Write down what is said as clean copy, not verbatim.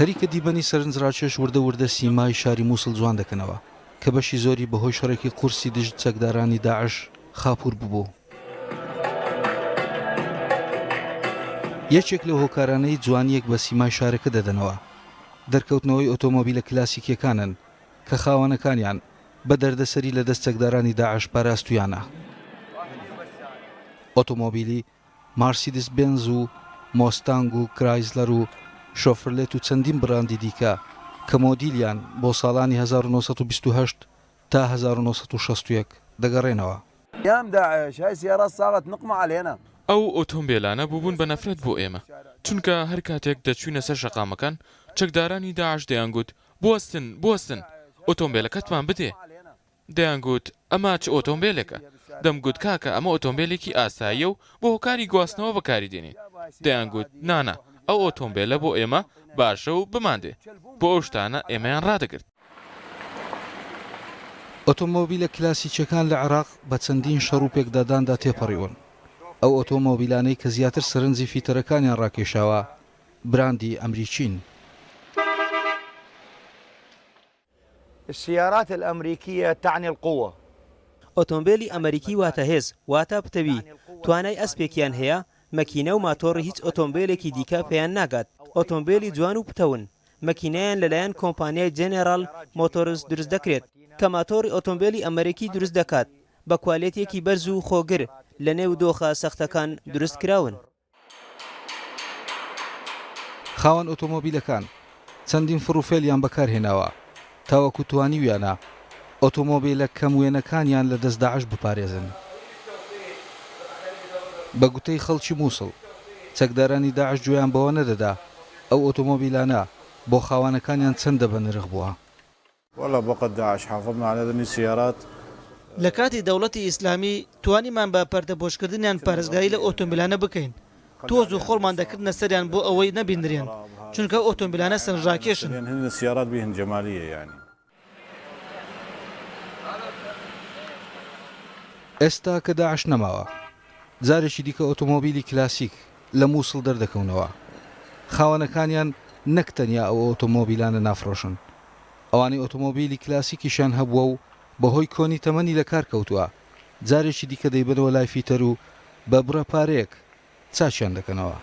خەریکە دیمەنی سەرنجڕاکێش وردە وردە سیمای شاری موسڵ جوان دەکەنەوە کە بەشی زۆری بەهۆی شەڕێکی قورسی دژ چەکدارانی داعش خاپوور ببوو. یەکێک لەو هۆکارانەی جوانییەک بە سیمای شارەکە دەدەنەوە، دەرکەوتنەوەی ئۆتۆمۆبیلە کلاسیکییەکانن کە خاوەنەکانیان بە دەردەسەری لە دەست چەکدارانی داعش پاراستوویانە. ئۆتۆمۆبیلی مارسیدس بێنز و مۆستانگ و کرایزلەر و شۆفرلێت و چەندین بڕاندی دیکە کە مۆدیلیان بۆ ساڵانی 1928 تا 1961 دەگەڕێنەوە. ئەو ئۆتۆمبێلانە بووبوون بە نەفرەت بۆ ئێمە، چونکە هەر کاتێک دەچووینە سەر شەقامەکان، چەکدارانی داعش دەیانگوت، بوەستن، بوەستن، ئۆتۆمبێلەکەتمان بدێ. دەیانگوت، ئەمە چ ئۆتۆمبێلێکە؟ دەمگوت، کاکە ئەمە ئۆتۆمبێلێکی ئاساییە و بۆ هۆکاری گواستنەوە بەکاری دێنین. دەیانگوت، نا نا، ئەو ئۆتۆمبێلە بۆ ئێمە باشە و بماندێ. بۆ ئەو شتانە ئێمەیان ڕادەگرت. ئۆتۆمۆبیلە کلاسیکیەکان لە عێراق بە چەندین شەڕ و پێکداداندا تێپەڕیون. ئەو ئۆتۆمۆبیلانەی کە زیاتر سەرنجی فیتەرەکانیان ڕاکێشاوە براندی ئەمریکین. السیارات الامریکیە تعنی القوە. ئۆتۆمبێلی ئەمەریکی واتە هێز، واتە پتەوی، توانای ئەسپێکیان هەیە، مەکینە و ماتۆڕی هیچ ئۆتۆمبێلێکی دیکە پێیان ناگات، ئۆتۆمبێلی جوان و پتەون، مەکینەیان لەلایەن کۆمپانیای جێنێڕاڵ مۆتۆرز دروست دەکرێت، کە ماتۆڕی ئۆتۆمبێلی ئەمەریکی دروست دەکات، بە کوالێتییەکی بەرز و خۆگر لەنێو دۆخە سەختەکان دروست کراون. خاوەن ئۆتۆمۆبیلەکان چەندین فڕوفێلیان بەکارهێناوە تاوەکو توانیویانە ئۆتۆمۆبیلە کەم وێنەکانیان لە دەست داعش بپارێزن. بە گوتەی خەڵکی موسڵ، چەکدارانی داعش گوێیان بەوە نەدەدا ئەو ئۆتۆمۆبیلانە بۆ خاوەنەکانیان چەندە بەنرخ بووە. لە کاتی دەوڵەتی ئیسلامی توانیمان بە پەردەپۆشکردنیان پارێزگاری لەو ئۆتۆمبیلانە بکەین، تۆز و خۆڵمان دەکردنە سەریان بۆ ئەوەی نەبیندرێن، چونکە ئەو ئۆتۆمبیلانە سەرنجڕاکێشن. ئێستا کە داعش نەماوە، جارێکی دیکە ئۆتۆمۆبیلی کلاسیک لە مووسڵ دەردەکەونەوە. خاوەنەکانیان نەک تەنیا ئەو ئۆتۆمۆبیلانە نافرۆشن، ئەوانەی ئۆتۆمۆبیلی کلاسیکیشیان هەبووە و بەهۆی کۆنی تەمەنی لەکار کەوتووە، جارێکی دیکە دەیبەنەوە لای فیتەر و بە بڕە پارەیەک چاکیان دەکەنەوە.